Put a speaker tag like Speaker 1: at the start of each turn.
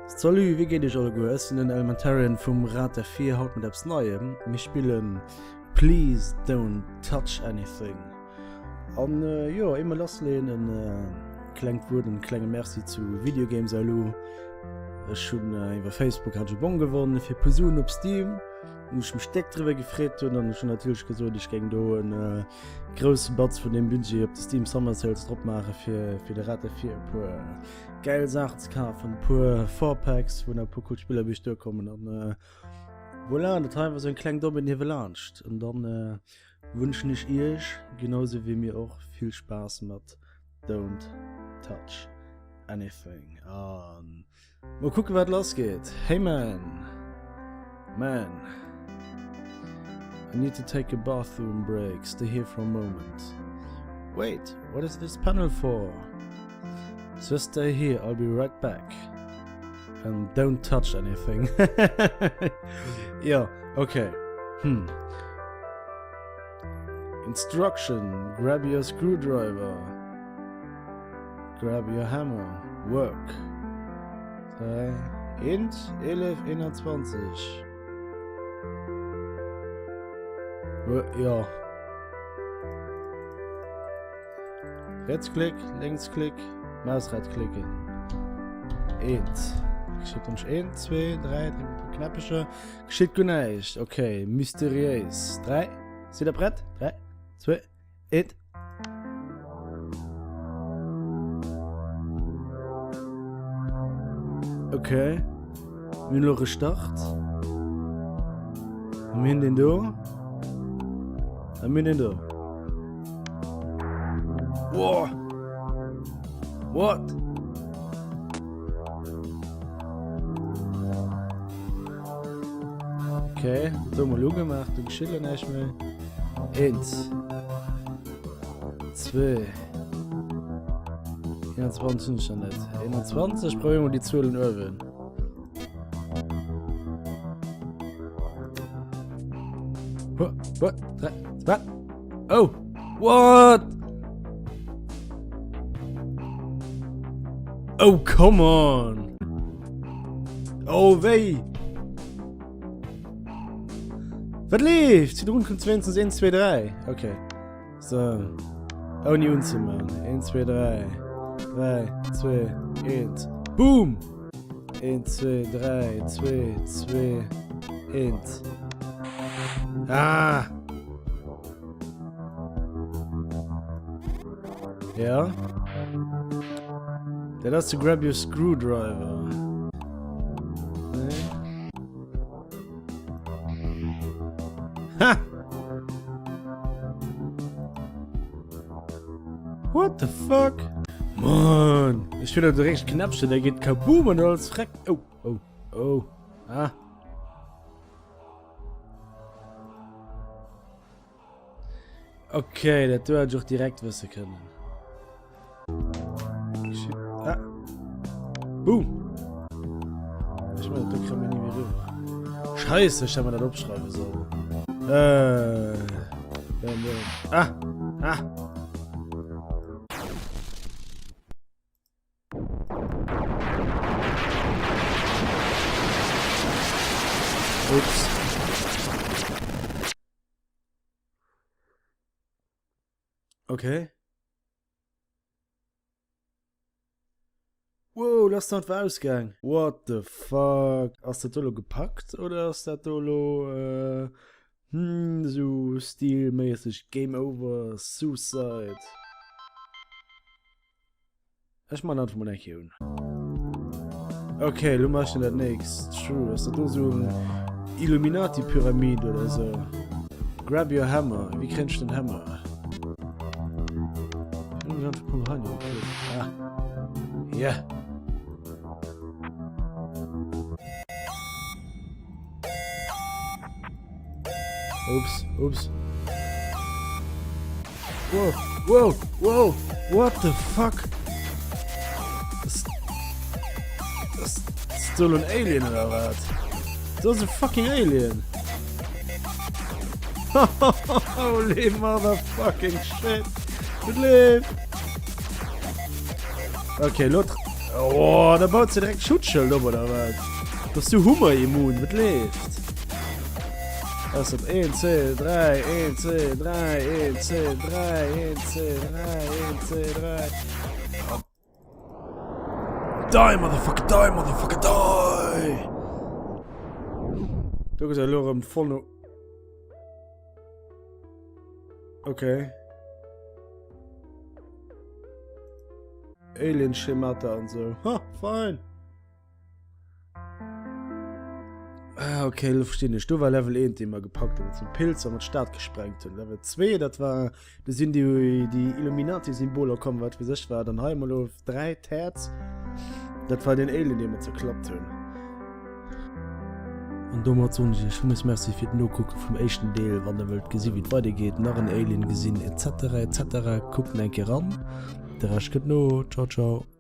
Speaker 1: Salut, wéi geet iech alleguer? Ech sinn den Elementarian vum Rad der 4, haut mat eppes Neiem. Mir spillen Please Don't Touch Anything. An jo, ier mer lassleeën, en klengt Wuert, en klenge Merci zu Videogames LU. Ech hunn iwwer Facebook hat ech e Bong gewonn fir puer Suen op Steam, wou ech mech déck driwwer gefreet hunn an ech hunn natierlech gesot, ech géing do en grousse Batz vun deem Budget op de Steam Summer Sales drop maache fir fir de Rad der 4 e puer gäil Saachen ze kafen, e puer Fourpacks, wou nach e puer cool Spiller bis duerkommen an voilà, dat hei war sou eng kleng Dobb niewelaanscht. An dann wënschen ech iech, genau sou wéi mir och, vill Spaass mat Don't Touch Anything an Mol kucken wat lass geet. Hey man. Man. I need to take a bathroom break. Stay here for a moment. Wait, what is this panel for? Just stay here, I'll be right back. And don't touch anything. Ja, okay. Hm. Instruction, grab your screwdriver. Grab your hammer. Work. 3, 1, 11, 21. Ja. Rechtsklick, Linksklick, Mausrad klicken. Eent. Geschitt nämlich 1, 2, 3, Knäppesche. Geschitt guer näischt. Okay, mysteriéis. 3, sidd der prett? 3, 2, 1. Okay. Mir hunn elo gestart. A mir hunn deen do. A mir hunn deen do. Wow. What? Okay, dat hu mer elo gemaach, do geschitt elo näischt méi. Eent, zwee, 21 hunn ech nach net. 21, probéiere mer déi Zuelen uewen. Huh, what? Drei, wat? Oh, what? Oh, come on! Oh, wéi! Wat leeft? Virdrun kënnt wéinstens 1, 2, 3. Okay. So. Ouni unzeman. 1, 2, 3. 3, 2, 1. Boom! 1, 2, 3, 2, 2, 1. Ah! Ja. Dat ass to grab your screwdriver. Nee. Ha! What the fuck? Mann! Ech will direkt Knäppchen, der geht kaboom und alles freckt. Oh, oh, oh. Ah. Okay, dat do hätt ech och direkt wësse kënnen. Ah. Boom! Ech meine, do kréie mir ni méi riwwer. Scheiße, ech hätt mir dat opschreiwe sollen. Äh. Bam, bam. Ah! Ah! Ups. Okay. Wow, lass dat war ausgang. What the fuck? Ass dat do lo gepackt oder ass dat do lo äh, hm, so stilmäßig Game Over, Suicide? Ech man einfach mal eng Kéier un. Okay, lo mach ich dat nächst. True, ass dat do so eng Illuminati-Pyramid oder so? Grab your hammer. Wéi kréien ech den Hammer? Ah. Yeah. Ups, ups. Wow, wow, wow, what the fuck? Das, das ist doch ein Alien oder was? Das ist ein fucking Alien. Holy motherfucking shit. Gut lebt. Okay, Lot. Oh, da baut se direkt Schutzschëld op, oder wat? Bass du Hummer-immun? Wat leeft? Was dat? 1, 2, 3, 1, 2, 3, 1, 2, 3, 1, 2, 3, 1, 2, 3. Oh. Die, Motherfucker, die, Motherfucker, die! Do gesäit elo erëm voll no. Okay. Alien-Schemata an sou. Ha, fein! Ah, okay, lo verstinn ech. Do war Level 1, dee mer gepackt hunn, mat sou Pilzer mat Stad gesprengt hunn. Level 2, dat war, do sinn déi, déi Illuminati-Symboler komm, wat fir sech war. Dann hei emol lo 3, d'Häerz. Dat war den Alien, dee mer zerklappt hunn. An domat soen ech iech villmools Merci fir d'Nokucke vum éischten Deel. Wann der wëllt gesi wéi et weidergeet, nach en Alien gesinn, etc etc, kuckt eng Kéier ran. De Rescht kënnt no. Ciao ciao.